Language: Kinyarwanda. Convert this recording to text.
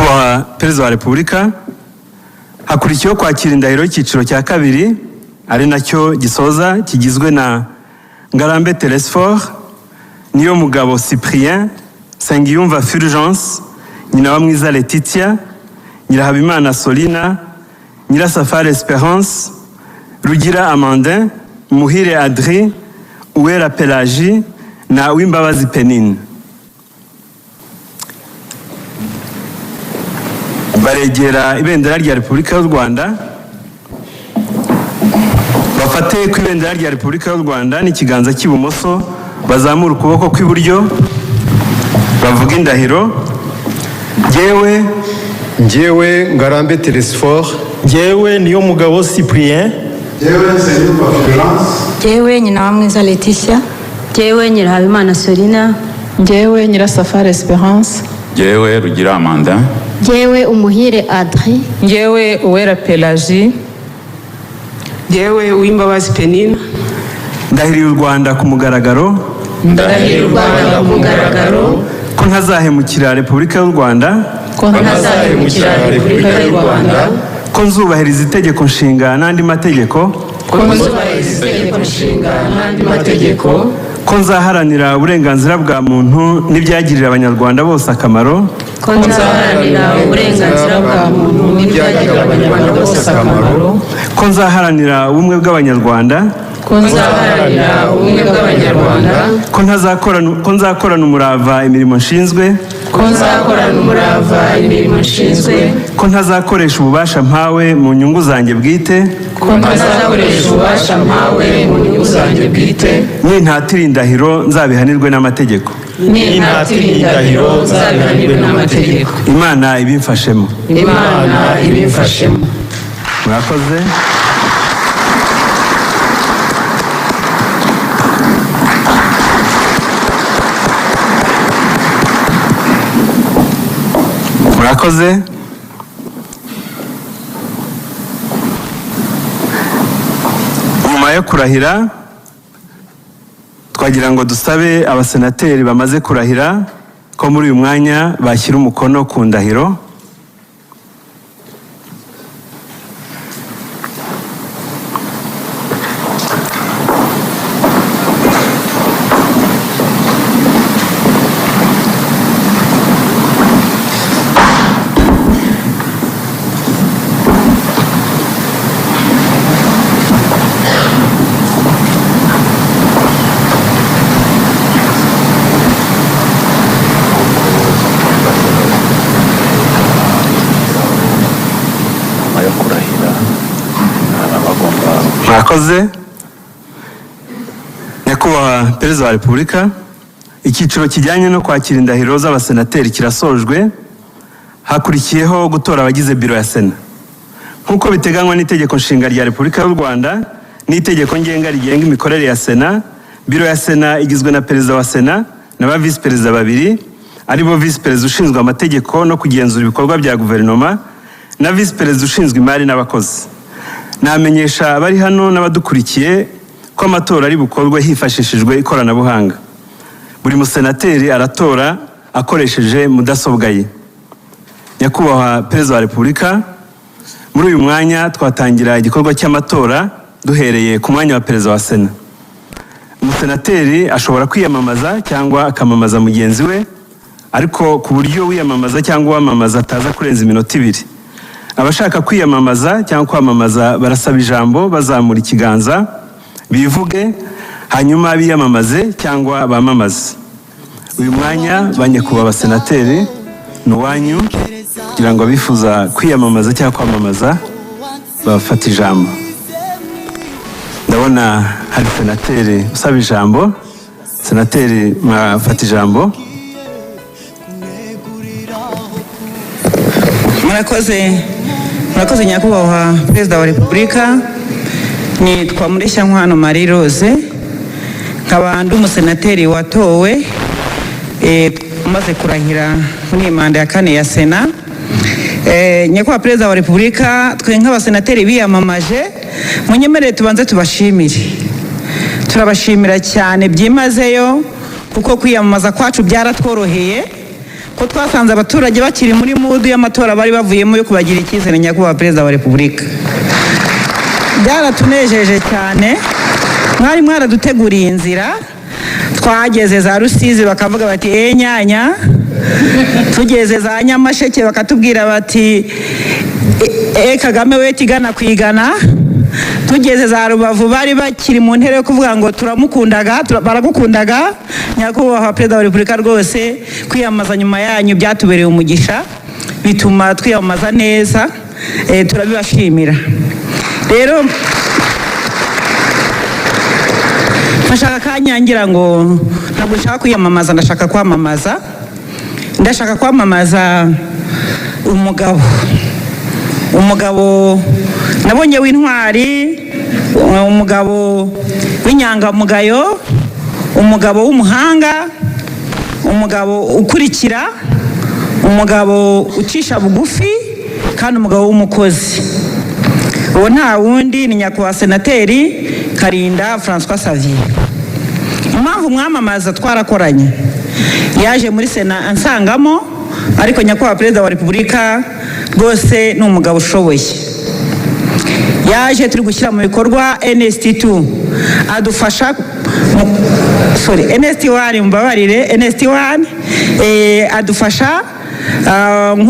Nyakubahwa Perezida wa Repubulika, hakurikiyeho kwakira indahiro y'icyiciro cya kabiri, ari nacyo gisoza, kigizwe na Ngarambe Telesphore, Niyomugabo Cyprien, Nsengiyumva Fulgence, Nyinawamwiza Laetitia, Nyirahabimana Solina, Nyirasafari Esperance, Rugira Amandin, Muhire Adri, Uwera Pelagie na Uwimbabazi Penine. Baregera ibendera rya Repubulika y'u Rwanda, bafate ku ibendera rya Repubulika y'u Rwanda n'ikiganza cy'ibumoso, bazamure ukuboko kw'iburyo, bavuge indahiro. Jyewe Njyewe Ngarambe Telesphore, Njyewe Niyomugabo Cyprien, Njyewe Nsengiyumva Fulgence, Njyewe Nyinawamwiza Laetitia, Njyewe Nyirahabimana Solina, Njyewe Nyirasafari Esperance, Jyewe Rugira Amanda, Njyewe Umuhire Adri, Njyewe Uwera Pelagie, Njyewe Uwimbabazi Penina, ndahiriye u Rwanda ku mugaragaro Ndahiriye u Rwanda ku mugaragaro ko ntazahemukira Repubulika y'u Rwanda, ko ntazahemukira Repubulika y'u Rwanda, ko nzubahiriza Itegeko Nshinga n'andi mategeko, ko nzubahiriza Itegeko Nshinga n'andi mategeko, ko nzaharanira uburenganzira bwa muntu n'ibyagirira Abanyarwanda bose akamaro, ko nzaharanira uburenganzira bwa muntu n'ibyagirira Abanyarwanda bose akamaro, ko nzaharanira ubumwe bw'Abanyarwanda, ko nzaharanira ubumwe bw'Abanyarwanda, ko nzakorana umurava imirimo nshinzwe, ko nzakorana umurava imirimo nshinzwe, ko ntazakoresha ububasha mpawe mu nyungu zanjye bwite, ko ntazakoresha ububasha mpawe mu nyungu zanjye bwite, nintatira indahiro nzabihanirwe n'amategeko. Nintatira indahiro nzabihanirwe n'amategeko. Imana ibimfashemo. Imana ibimfashemo. Murakoze. Murakoze. Nyuma yo kurahira, twagira ngo dusabe abasenateri bamaze kurahira ko muri uyu mwanya bashyira umukono ku ndahiro. Nyuma yo kurahira baba bagomba Murakoze. Nyakubahwa Perezida wa Repubulika, icyiciro kijyanye no kwakira indahiro z'abasenateri kirasojwe. Hakurikiyeho gutora abagize biro ya Sena nk'uko biteganywa n'Itegeko Nshinga rya Repubulika y'u Rwanda n'itegeko ngenga rigenga imikorere ya Sena. Biro ya Sena igizwe na Perezida wa Sena na ba Visi Perezida babiri, aribo Visi Perezida ushinzwe amategeko no kugenzura ibikorwa bya guverinoma na Visi Perezida ushinzwe imari n'abakozi. Namenyesha abari hano n'abadukurikiye ko amatora ari bukorwe hifashishijwe ikoranabuhanga. Buri musenateri aratora akoresheje mudasobwa ye. Nyakubahwa Perezida wa Repubulika, muri uyu mwanya twatangira igikorwa cy'amatora duhereye ku mwanya wa Perezida wa Sena. Umusenateri ashobora kwiyamamaza cyangwa akamamaza mugenzi we, ariko ku buryo wiyamamaza cyangwa uwamamaza ataza kurenza iminota 2. Abashaka kwiyamamaza cyangwa kwamamaza barasaba ijambo bazamura ikiganza, bivuge, hanyuma biyamamaze cyangwa bamamaze. Uyu mwanya, ba nyakubahwa abasenateri, ni uwanyu kugira ngo abifuza kwiyamamaza cyangwa kwamamaza bafate ijambo. Ndabona hari senateri usaba ijambo. Senateri, mwafata ijambo. Murakoze, murakoze Nyakubahwa Perezida wa Repubulika. Nitwa Mureshyankwano Marie Rose, nkaba ndi umusenateri watowe, umaze kurahira muri iyi manda ya kane ya Sena. Nyakubahwa Perezida wa Repubulika, twe nk'abasenateri biyamamaje, munyemerere tubanze tubashimire. Turabashimira cyane byimazeyo, kuko kwiyamamaza kwacu byaratworoheye. Ko twasanze abaturage bakiri muri mood y'amatora bari bavuyemo yo kubagira icyizere. Nyakubahwa Perezida wa Repubulika, byaratunejeje cyane. Mwari mwaraduteguriye inzira. Twageze za Rusizi bakavuga bati: "E nyanya." Tugeze za Nyamasheke bakatubwira bati: "E Kagame we tigana kwigana." Tugeze za Rubavu bari bakiri mu ntera yo kuvuga ngo turamukundaga, baragukundaga. Nyakubahwa Perezida wa Repubulika, rwose kwiyamamaza nyuma yanyu byatubereye umugisha, bituma twiyamamaza neza. Turabibashimira. Rero ndashaka akanya, ngira ngo ntabwo nshaka kwiyamamaza, ndashaka kwamamaza. Ndashaka kwamamaza umugabo nabonye w'intwari, umugabo w'inyangamugayo, umugabo w'umuhanga, umugabo ukurikira, umugabo ucisha bugufi, kandi umugabo w'umukozi. Uwo nta wundi ni nyakubahwa Senateri Karinda Francois Xavier. Impamvu mwamamaza, twarakoranye. Yaje muri Sena ansangamo, ariko nyakubahwa Perezida wa Repubulika, rwose ni umugabo ushoboye. Yaje turi gushyira mu bikorwa NST2, adufasha sorry, NST1, mumbabarire, NST1, adufasha nk'uko